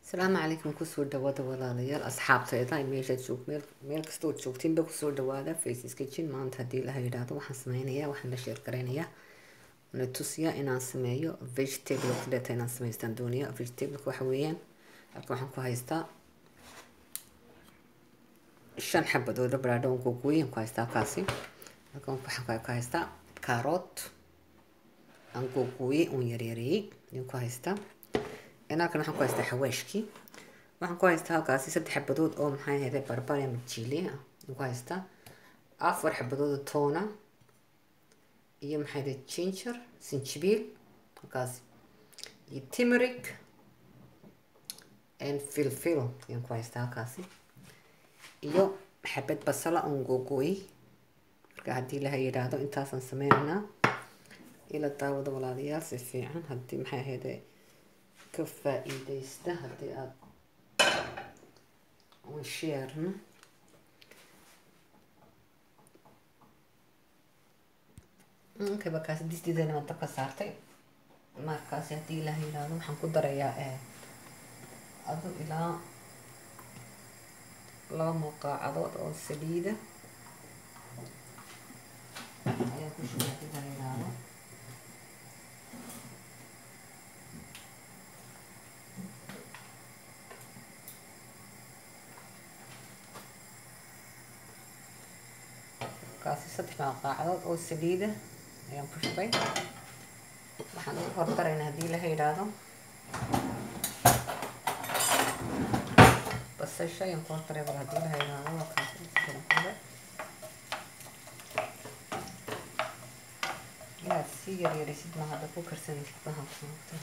Asalaamu calaykum, kusoo dhawaada walaalayaal, asxaabtayda meeshaad joog, meel kastoo joogtiinba kusoo dhawaada Faces Kitchen. Maanta haddii Ilaha yidhaahdo waxaan sameynayaa, waxaan la share gareynayaa, na tusiyaa inaan sameeyo vegetable kaleeta inaan samaystaan doonaya. Vegetableka waxa weeyaan, halka waxaan ku haystaa 5 xabadood oo baradho aan googooyay ku haystaa halkaasi. Halkan waxaan ku haystaa carrot aan googooyay oon yaryareeyay ayaan ku haystaa. Halkan waxaan ku haystaa xawaashkii, waxaan ku haystaa halkaasi 3 xabadood oo maxay ahayd barbari ama chili ah ayaan ku haystaa, 4 xabadood oo toona iyo maxay ahayd ginger, sinjibiil halkaasi, iyo turmeric and filfil ayaan ku haystaa halkaasi, iyo xabad basala oon googooyay. Marka haddii Ilaha yidhaahdo intaasaan sameynaynaa. Ila daawada walaalayaal si fiican, haddii maxay ahayd ka faa-iideysta, haddii aada on sharena. Okay, markaasi distideena waan dabka saartay. Markaasi haddii Ilaah yidhaahdo waxaan ku darayaa adu ilaa 2 muqaacadood oo saliida ayaan ku shubay haddii Ilaah yidhaahdo. Kaasi 3 malqaacadood oo saliida ayaan ku shubay. Waxaan ugu hordaraynaa haddii Ilaah yidhaahdo basasha ayaan ku hordaray bal haddii Ilaah yidhaahdo. Waa kaasi basasha ku daray. Inaad sii yaryaraysid ma hadda ku karsanaysid bahalka maogta.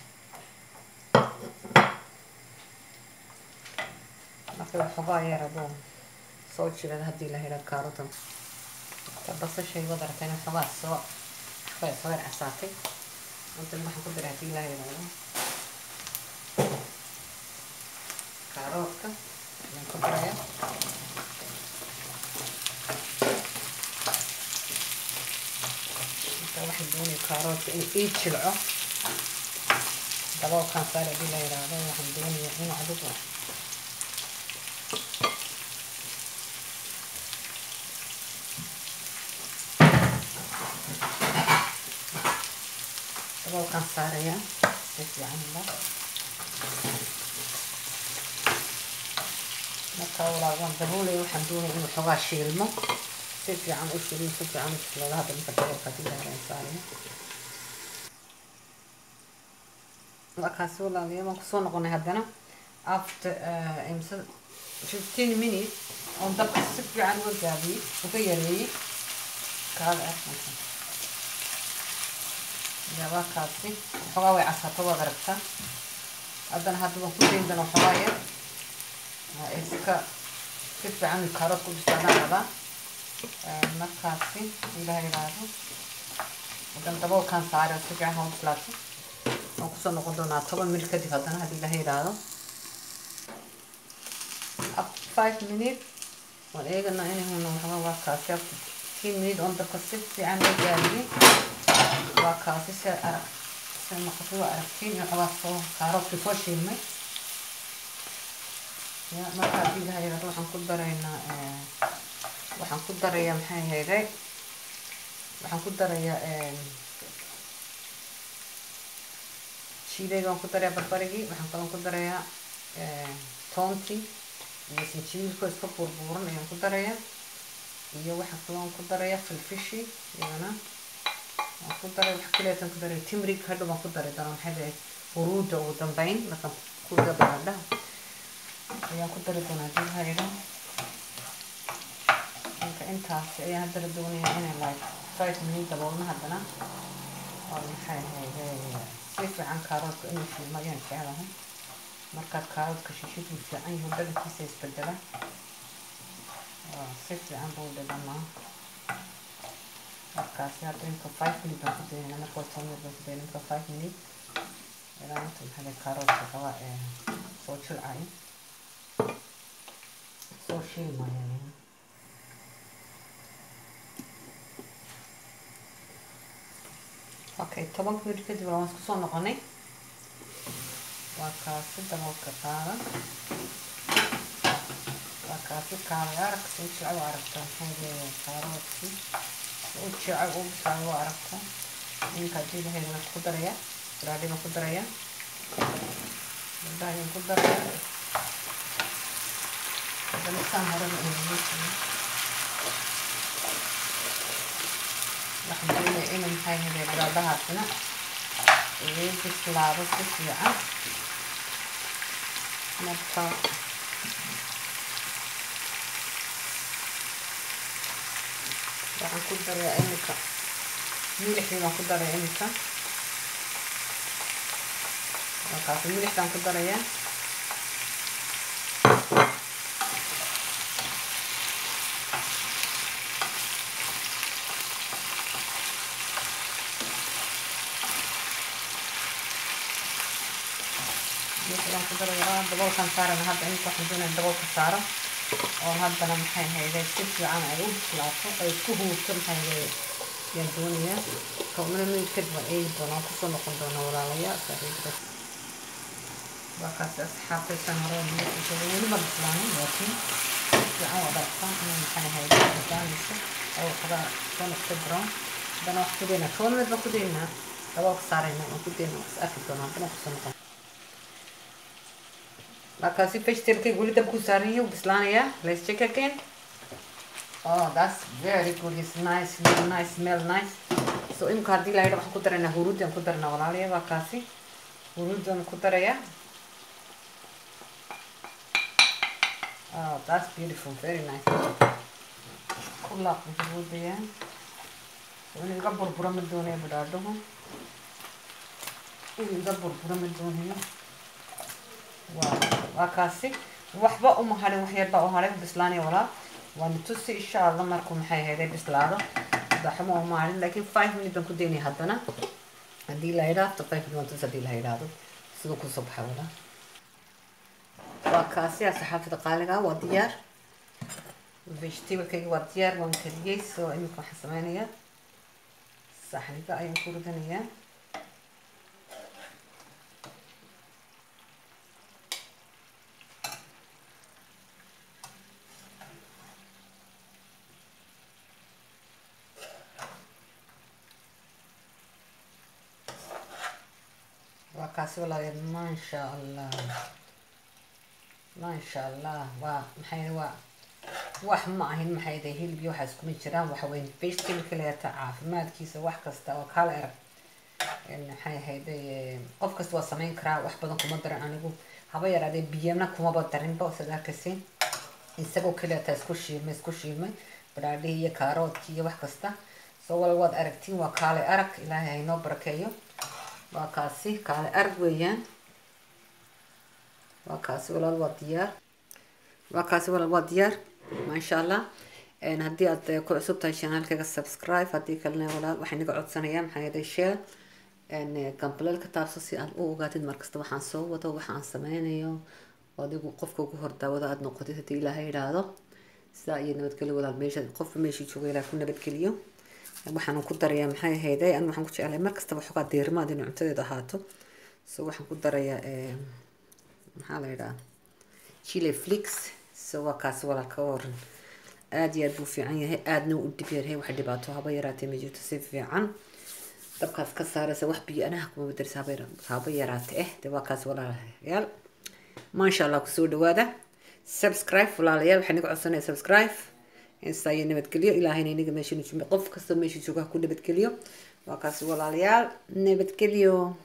Marka waxoogaa yar aduu soo jirada haddii la yidhaahdo kaarotan basashay waad aragteen, waxoogaa soo waxbay soo yar casaatay. Hadana waxaan ku daray haddii la yidhaahdo kaaroodka ayaan ku darayaa. Marka waxaan doonaya kaaroodka inuu ii jilco, daboolkaan saar haddii la yidhaahdo. Waxaan doonaya inuu adigu daboolkaan saaraya si fiican ba. Marka walaal waan daboolaya, waxaan doonaya inuu xoogaa shiilmo, si fiican u shiilmo, si fiican u bislaado. Hadda marka daboolka haddii la yidhaahdo saaraya. Markaasi walaalayaal waan kusoo noqonay haddana after imse 15 minutes oon dabka si fiican uga gaabiyey, uga yareeyey. Kaada arkaysa yaabaa kaasi waxoogaa way casaato, waad aragtaa. Haddana hadda waan ku dayn doonaa waxoogaa yar iska si fiican kaarood ku bislaadaan rabaa. Markaasi Ilaha yidhaahdo haddana daboolkaan saaray oo si fiican ha u bislaato. Waan kusoo noqon doonaa 10 minute kadib haddana haddii Ilaha yidhaahdo. After 5 minute waan eeganaa inay huna waxba. Waa kaasi after 10 minute oon dabka si fiican loo gaabiyey. Waa kaasi si arag si noqotay, waa aragtiin iyo waxbaa soo kaaroodkii soo shiilmay ya. Marka haddii Ilaha yidhaahdo waxaan ku daraynaa, waxaan ku darayaa maxay ahayday, waxaan ku darayaa chilliga, waan ku darayaa barbarigii, waxaan kaloo ku darayaa toontii iyo sinjibiilkoo iska buurbuuran ayaan ku darayaa, iyo waxaan kaloo ku darayaa filfishi iyadana waan ku daray. Wax kaleetan ku daray turmeric hadhow waan ku dari doonaa, maxay dahay huruudda ugu dambeyn markaan ku rido baradhaha ayaan ku dari doonaa haddii Ilaha yidhaahdo. Marka intaasi ayaan haddana doonayaa inay like 5 minute daboolno haddana oo maxay ahayd si fiican kaaroodka inuu shiilmo ayaan jeclahay. Markaad kaaroodka shishid wuu fiican yahay, dhadhankiisa isbedela, si fiican buu dhadhamaa. Markaasi hadda imka 5 minute baan ku daynayna, marka waa 10 minute baan ku daynay, imka 5 minute ilaa inta maxay kaaroodka qaba ee soo jilcayo, soo shiilmayo. Okay, 10 minute kadib waan isku soo noqonay. Waa kaasi, daboolka qaada. Waa kaasi, kaalay arag si u jecel waa aragtaa. Maxay leeyahay kaaroodkii u jecel u bislaaday waa aragtaa. Iminka haddii lahayd waan ku darayaa baraadhi baan ku darayaa, baradhaha ayaan ku darayaa. Haddana saan horeba inagu waxaan doonaya inuu maxay ahayd baradhahaasina ii bislaado si fiican. Marka waxaan ku darayaa iminka milixdii baan ku darayaa iminka. Markaas milixdaan ku darayaa. Milixdaan ku darayaa, daboolkaan saarana hadda. Iminka waxaan doonaya daboolka saaro oon haddana maxay ahayday si fiican ay u bislaato, ay isku huurto maxay ahayday ayaan doonayaa. Toban minute kadib waan eegi doonaa, kusoo noqon doonaa walaalayaal saaxiibada. Waa kaasi asxaabtaysan hore sheegay, weli ma bislaanin, laakiin si fiican waad aragtaa inay maxay ahayday bislaanayso oo waxoogaa soo noqotay brown. Haddana wax ku daynaa 10 minute baan ku daynaa, daboolka saaraynaa, waan ku daynaa, is arki doonaa haddana kusoo noqon. Markaasi vegetable weli dabku saaran yahay, wuu bislaanayaa. Let's check again. Oh, that's very good. It's nice, nice smell, nice. So imka haddii la yidho waxaan ku daraynaa huruudi aan ku daranaa walaalayaal. Waa kaasi, huruudi aan ku darayaa. Oh, that's beautiful, very nice. Ku laaq huruudaya. So inuu iga burburo ma doonayo badhaadhuhu, inuu iga burburo ma doonayo. Waa kaasi, waxba uma hadhin, wax yar baa u hadhay, bislaanaya walaal. Waana tusi insha Allah markuu maxay ahayday bislaado. Daxmo uma hadhin, laakiin 5 minute baan ku daynaya haddana haddii la yidhaahdo. After 5 minute waan tusi haddii la yidhaahdo siduu kusoo baxay walaal. Waa kaasi asxaabtada qaaliga, waa diyaar. Vegetablekayga waa diyaar, waan kariyey. So iminka waxaan sameynayaa saxniga ayaan ku ridanayaa. Waa kaasi walaalayaal, maasha Allah, maasha Allah. Waa maxay? Waa wax ma ahin maxay tahay, hilib iyo waxaas kuma jiraan. Waxa weyn vegetable kaleeta, caafimaadkiisa wax kasta oo kala arag maxay ahayd. Qof kasta waa samayn karaa, wax badan kuma daran anigu, haba yaraadee biyana kumaba darinba. Sad arkaysiin isagoo kaleeta isku shiilmay, isku shiilmay baraadhihii iyo kaaroodkii iyo wax kasta. Soo walaal waad aragtiin, waa kaale arag. Ilaahay ha inoo barakeeyo. Waa kaasi, kaale arag weeyaan. Waa kaasi walaal, waa diyaar. Waa kaasi walaal, waa diyaar, maasha Allah. Haddii aad ku cusub tahay channelkaga, subscribe. Haddii kalena walaal waxaan iga codsanayaa maxaa yeelay share, gambaleelka taabso si aad u ogaatid markasta waxaan soo wado, waxa aan sameynayo, oo adigu qofka ugu hor daawada aada noqotid haddii Ilaahay yidhaahdo. Sidaa iyo nabadgelyo walaal. Meesha qofka meeshii jooga Ilaah ku nabadgeliyo. Waxaan ku darayaa maxay ahayday, anu waxaan ku jeclahay markastaba xogaa diirimaad inay cuntadeedu ahaato. So waxaan ku darayaa maxaa la yidhaha chili flakes. So waa kaasi walaal, ka waran? Aada iyo aad buu fiican yahay, aadna u dhib yaryahay, wax dhibaato haba yaraatee ma jirto. Si fiican dabkaas ka saaraysa, wax biyo anaha kuma bedelsa haba yaraate. De waa kaas walaalayaal, maasha Allah. Kusoo dhawaada subscribe walaalayaal, waxaan iga codsanaya subscribe. Insaa iyo nabadgelyo. Ilaahayna inaga meesha qof kasta meesha jooga ha ku nabadgeliyo. Waa kaasi walaalayaal, nabadgelyo.